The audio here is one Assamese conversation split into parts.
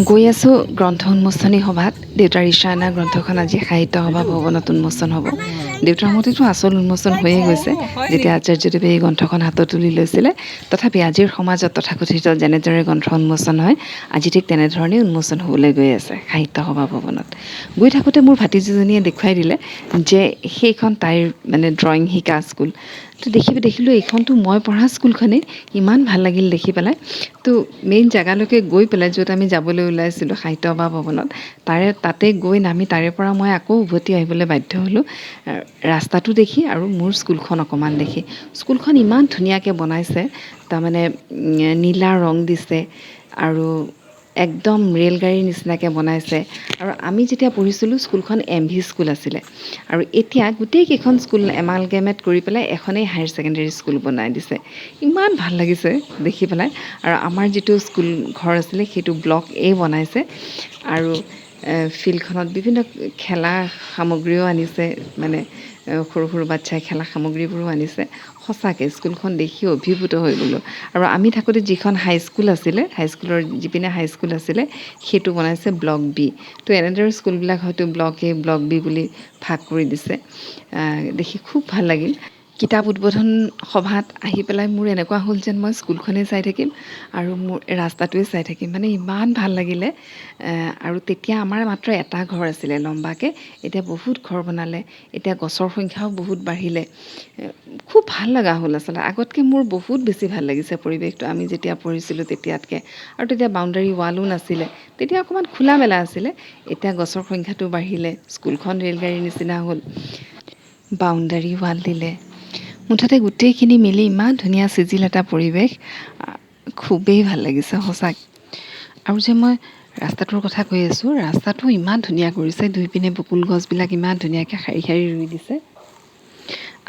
গৈ আছোঁ গ্ৰন্থ উন্মোচনী সভাত। দেউতাৰ ঈশানা গ্ৰন্থখন আজি সাহিত্য সভা ভৱনত উন্মোচন হ'ব। দেউতাৰ মতেতো আচল উন্মোচন হৈয়ে গৈছে, যেতিয়া আচাৰ্যদেৱে এই গ্ৰন্থখন হাতত তুলি লৈছিলে। তথাপি আজিৰ সমাজত তথাকথিত যেনেদৰে গ্ৰন্থ উন্মোচন হয়, আজি ঠিক তেনেধৰণেই উন্মোচন হ'বলৈ গৈ আছে সাহিত্য সভা ভৱনত। গৈ থাকোঁতে মোৰ ভাতিজীজনীয়ে দেখুৱাই দিলে যে সেইখন তাইৰ মানে ড্ৰয়িং শিকা স্কুল। তো দেখিলোঁ এইখনতো মই পঢ়া স্কুলখনেই। ইমান ভাল লাগিল দেখি পেলাই। তো মেইন জেগালৈকে গৈ পেলাই, য'ত আমি যাবলৈ ওলাইছিলোঁ সাহিত্য সভা ভৱনত, তাতে গৈ নামি তাৰে পৰা মই আকৌ উভতি আহিবলৈ বাধ্য হ'লোঁ, ৰাস্তাটো দেখি আৰু মোৰ স্কুলখন অকণমান দেখি। স্কুলখন ইমান ধুনীয়াকৈ বনাইছে, তাৰমানে নীলা ৰং দিছে আৰু একদম ৰেলগাড়ীৰ নিচিনাকৈ বনাইছে। আৰু আমি যেতিয়া পঢ়িছিলোঁ, স্কুলখন এমভি স্কুল আছিলে আৰু এতিয়া গোটেইকেইখন স্কুল এমালগেমেট কৰি পেলাই এখনেই হায়াৰ ছেকেণ্ডেৰী স্কুল বনাই দিছে। ইমান ভাল লাগিছে দেখি পেলাই। আৰু আমাৰ যিটো স্কুল ঘৰ আছিলে, সেইটো ব্লক এ বনাইছে আৰু ফিল্ডখনত বিভিন্ন খেলা সামগ্ৰীও আনিছে, মানে সৰু সৰু বাচ্ছাই খেলা সামগ্ৰীবোৰো আনিছে। সঁচাকৈ স্কুলখন দেখি অভিভূত হৈ গ'লোঁ। আৰু আমি থাকোঁতে যিখন হাইস্কুল আছিলে, হাইস্কুলৰ যিপিনে হাইস্কুল আছিলে, সেইটো বনাইছে ব্লক বি। তো এনেদৰে স্কুলবিলাক হয়তো ব্লক এ, ব্লক বি বুলি ভাগ কৰি দিছে। দেখি খুব ভাল লাগিল। কিতাপ উদ্বোধন সভাত আহি পেলাই মোৰ এনেকুৱা হ'ল যেন মই স্কুলখনেই চাই থাকিম আৰু মোৰ ৰাস্তাটোৱে চাই থাকিম, মানে ইমান ভাল লাগিলে। আৰু তেতিয়া আমাৰ মাত্ৰ এটা ঘৰ আছিলে লম্বাকৈ, এতিয়া বহুত ঘৰ বনালে। এতিয়া গছৰ সংখ্যাও বহুত বাঢ়িলে। খুব ভাল লগা হ'ল। আচলতে আগতকৈ মোৰ বহুত বেছি ভাল লাগিছে পৰিৱেশটো, আমি যেতিয়া পঢ়িছিলোঁ তেতিয়াতকৈ। আৰু তেতিয়া বাউণ্ডাৰী ৱালো নাছিলে, তেতিয়া অকণমান খোলা মেলা আছিলে। এতিয়া গছৰ সংখ্যাটো বাঢ়িলে, স্কুলখন ৰেলগাড়ীৰ নিচিনা হ'ল, বাউণ্ডাৰী ৱাল দিলে। মুঠতে গোটেইখিনি মিলি ইমান ধুনীয়া চিজিল এটা পৰিৱেশ, খুবেই ভাল লাগিছে সঁচাকৈ। আৰু যে মই ৰাস্তাটোৰ কথা কৈ আছোঁ, ৰাস্তাটো ইমান ধুনীয়া কৰিছে। দুইপিনে বকুল গছবিলাক ইমান ধুনীয়াকৈ শাৰী শাৰী ৰুই দিছে।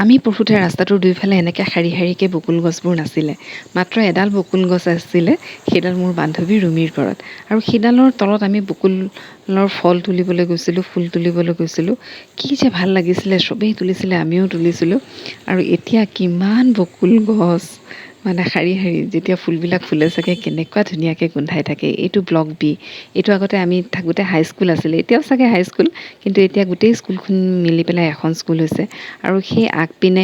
আমি পঢ়োঁতে ৰাস্তাটোৰ দুইফালে এনেকৈ শাৰী শাৰীকৈ বকুল গছবোৰ নাছিলে। মাত্ৰ এডাল বকুল গছ আছিলে, সেইডাল মোৰ বান্ধৱী ৰুমিৰ ঘৰত। আৰু সেইডালৰ তলত আমি বকুলৰ ফল তুলিবলৈ গৈছিলোঁ, ফুল তুলিবলৈ গৈছিলোঁ। কি যে ভাল লাগিছিলে! চবেই তুলিছিলে, আমিও তুলিছিলোঁ। আৰু এতিয়া কিমান বকুল গছ, মানে শাৰী শাৰী। যেতিয়া ফুলবিলাক ফুলে চাগে কেনেকুৱা ধুনীয়াকৈ গোন্ধাই থাকে। এইটো ব্লক বি। এইটো আগতে আমি থাকোঁতে হাইস্কুল আছিলে, এতিয়াও চাগে হাইস্কুল, কিন্তু এতিয়া গোটেই স্কুলখন মিলি পেলাই এখন স্কুল হৈছে। আৰু সেই আগপিনে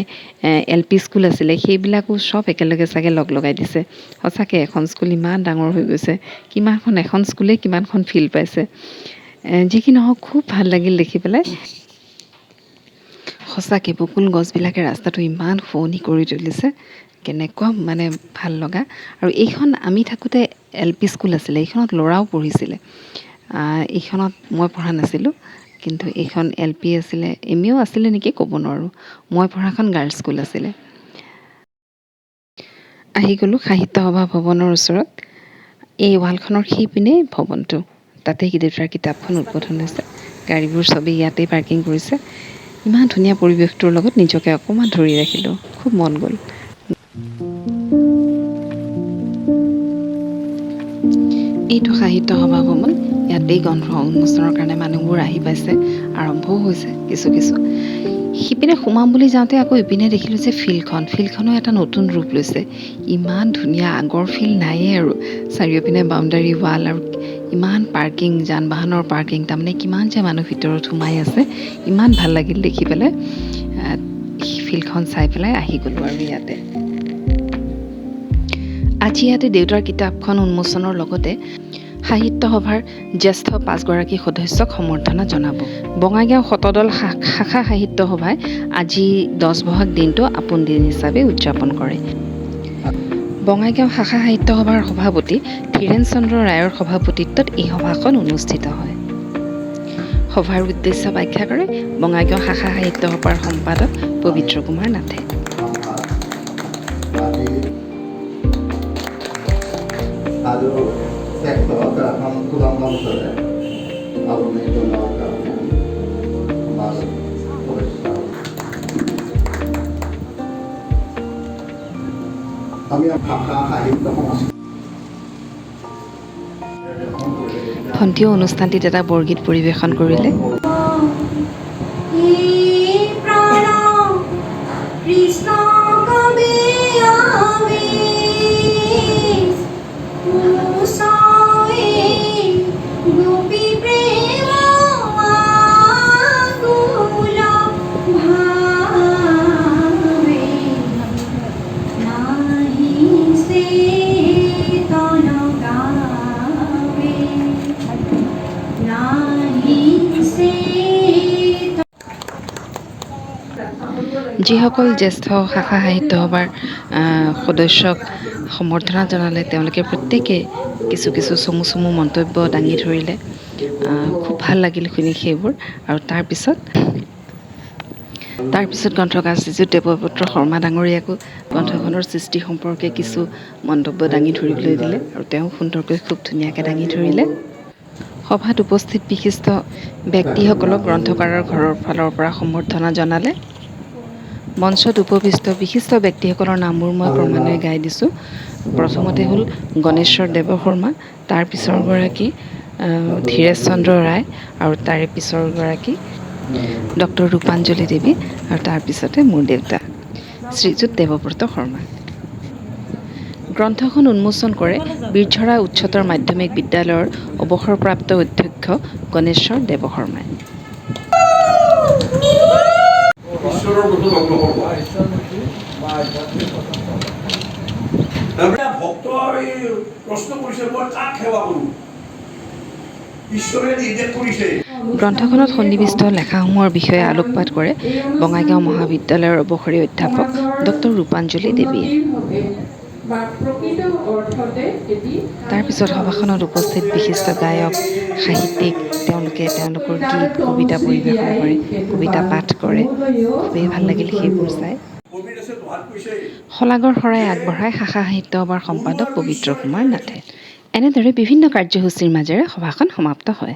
এলপি স্কুল আছিলে, সেইবিলাকো চব একেলগে চাগে লগ লগাই দিছে। সঁচাকৈ এখন স্কুল ইমান ডাঙৰ হৈ গৈছে। কিমানখন এখন স্কুলেই কিমানখন ফিল্ড পাইছে! যি কি নহওক, খুব ভাল লাগিল দেখি পেলাই। সঁচাকৈ বকুল গছবিলাকে ৰাস্তাটো ইমান শুৱনি কৰি তুলিছে, কেনেকুৱা মানে ভাল লগা। আৰু এইখন আমি থাকোঁতে এলপি স্কুল আছিলে, এইখনত ল'ৰাও পঢ়িছিলে। এইখনত মই পঢ়া নাছিলোঁ, কিন্তু এইখন এলপি আছিলে, এমইও আছিলে নেকি ক'ব নোৱাৰোঁ। মই পঢ়াখন গাৰ্লছ স্কুল আছিলে। আহি গ'লোঁ সাহিত্য সভা ভৱনৰ ওচৰত। এই ৱালখনৰ সেইপিনেই ভৱনটো, তাতেই দেউতাৰ কিতাপখন উদ্বোধন হৈছে। গাড়ীবোৰ চবেই ইয়াতেই পাৰ্কিং কৰিছে। ইমান ধুনীয়া পৰিৱেশটোৰ লগত নিজকে অকণমান ধৰি ৰাখিলোঁ, খুব মন গ'ল। এইটো সাহিত্য সভা ভৱন। ইয়াতেই গ্ৰন্থ উন্মোচনৰ কাৰণে মানুহবোৰ আহি পাইছে, আৰম্ভও হৈছে কিছু কিছু। সিপিনে সোমাম বুলি যাওঁতে আকৌ ইপিনে দেখিলোঁ যে ফিল্ডখন, ফিল্ডখনো এটা নতুন ৰূপ লৈছে। ইমান ধুনীয়া, আগৰ ফিল্ড নায়েই। আৰু চাৰিওপিনে বাউণ্ডাৰী ৱাল আৰু ইমান পাৰ্কিং, যান বাহনৰ পাৰ্কিং, তাৰমানে কিমান যে মানুহ ভিতৰত সোমাই আছে। ইমান ভাল লাগিল দেখি পেলাই। ফিল্ডখন চাই পেলাই আহি গ'লোঁ আৰু ইয়াতে। আজি ইয়াতে দেউতাৰ কিতাপখন উন্মোচনৰ লগতে সাহিত্য সভাৰ জ্যেষ্ঠ পাঁচগৰাকী সদস্যক সম্বৰ্ধনা জনাব। বঙাইগাঁও শতদল শাখা সাহিত্য সভাই আজি 10 বহাগ দিনটো আপোন দিন হিচাপে উদযাপন কৰে। বঙাইগাঁও শাখা সাহিত্য সভাৰ সভাপতি ধীৰেণ চন্দ্ৰ ৰায়ৰ সভাপতিত্বত এই সভাখন অনুষ্ঠিত হয়। সভাৰ উদ্দেশ্য ব্যাখ্যা কৰে বঙাইগাঁও শাখা সাহিত্য সভাৰ সম্পাদক পবিত্ৰ কুমাৰ নাথে। আৰু শেষত এখন ফুলাম গামোচাৰে আদৰণি জনোৱাৰ কাৰণে আমাৰ শুভেচ্ছা। আমি ভাষা, সাহিত্য, সংস্কৃতি ভণ্টিও অনুষ্ঠানটিত এটা বৰগীত পৰিৱেশন কৰিলে। হে প্ৰাণ কৃষ্ণ, কবে আবে? মুছয়ে যিসকল জ্যেষ্ঠ শাখা সাহিত্য সভাৰ সদস্যক সম্বৰ্ধনা জনালে, তেওঁলোকে প্ৰত্যেকেই কিছু কিছু চমু চমু মন্তব্য দাঙি ধৰিলে। খুব ভাল লাগিল শুনি সেইবোৰ। আৰু তাৰপিছত গ্ৰন্থকাৰ শ্ৰীযুত দেৱব্ৰত শৰ্মা ডাঙৰীয়াকো গ্ৰন্থখনৰ সৃষ্টি সম্পৰ্কে কিছু মন্তব্য দাঙি ধৰিবলৈ দিলে আৰু তেওঁ সুন্দৰকৈ, খুব ধুনীয়াকৈ দাঙি ধৰিলে। সভাত উপস্থিত বিশিষ্ট ব্যক্তিসকলক গ্ৰন্থকাৰৰ ঘৰৰ ফালৰ পৰা সম্বৰ্ধনা জনালে। মঞ্চত উপবিষ্ট বিশিষ্ট ব্যক্তিসকলৰ নামবোৰ মই ক্ৰমান্বয়ে গাই দিছোঁ। প্ৰথমতে হ'ল গণেশ্বৰ দেৱ শৰ্মা, তাৰ পিছৰগৰাকী ধীৰেশ চন্দ্ৰ ৰায় আৰু তাৰে পিছৰগৰাকী ডক্টৰ ৰূপাঞ্জলি দেৱী আৰু তাৰপিছতে মোৰ দেউতা শ্ৰীযুত দেৱব্ৰত শৰ্মা। গ্ৰন্থখন উন্মোচন কৰে বীৰঝৰা উচ্চতৰ মাধ্যমিক বিদ্যালয়ৰ অৱসৰপ্ৰাপ্ত অধ্যক্ষ গণেশ্বৰ দেৱ শৰ্মাই। ঈশ্বৰৰ নতুন অগ্ৰসৰ হোৱা। ঈশ্বৰমুখী বা আধ্যাত্মিক পথত চলা। তাৰমানে ভক্তই প্ৰশ্ন কৰিছে, মই কাক সেৱা কৰোঁ? ঈশ্বৰে নিৰ্দেশ কৰিছে। গ্ৰন্থখনত সন্নিৱিষ্ট লেখাসমূহৰ বিষয়ে আলোকপাত কৰে বঙাইগাঁও মহাবিদ্যালয়ৰ অৱসৰী অধ্যাপক ডক্টৰ ৰূপাঞ্জলি দেৱীয়ে। উন্নতিৰ হকে বা প্ৰকৃত অৰ্থতে এটি তাৰপিছত সভাখনত উপস্থিত বিশিষ্ট গায়ক, সাহিত্যিক, তেওঁলোকে তেওঁলোকৰ গীত, কবিতা পৰিৱেশন কৰে, কবিতা পাঠ কৰে। খুবেই ভাল লাগিল সেইবোৰ চাই। কবিৰ আছে দোহাত কৈছে। শলাগৰ শৰাই আগবঢ়াই শাখা সাহিত্য সভাৰ সম্পাদক পবিত্ৰ কুমাৰ নাথে। এনেদৰে বিভিন্ন কাৰ্যসূচীৰ মাজেৰে সভাখন সমাপ্ত হয়।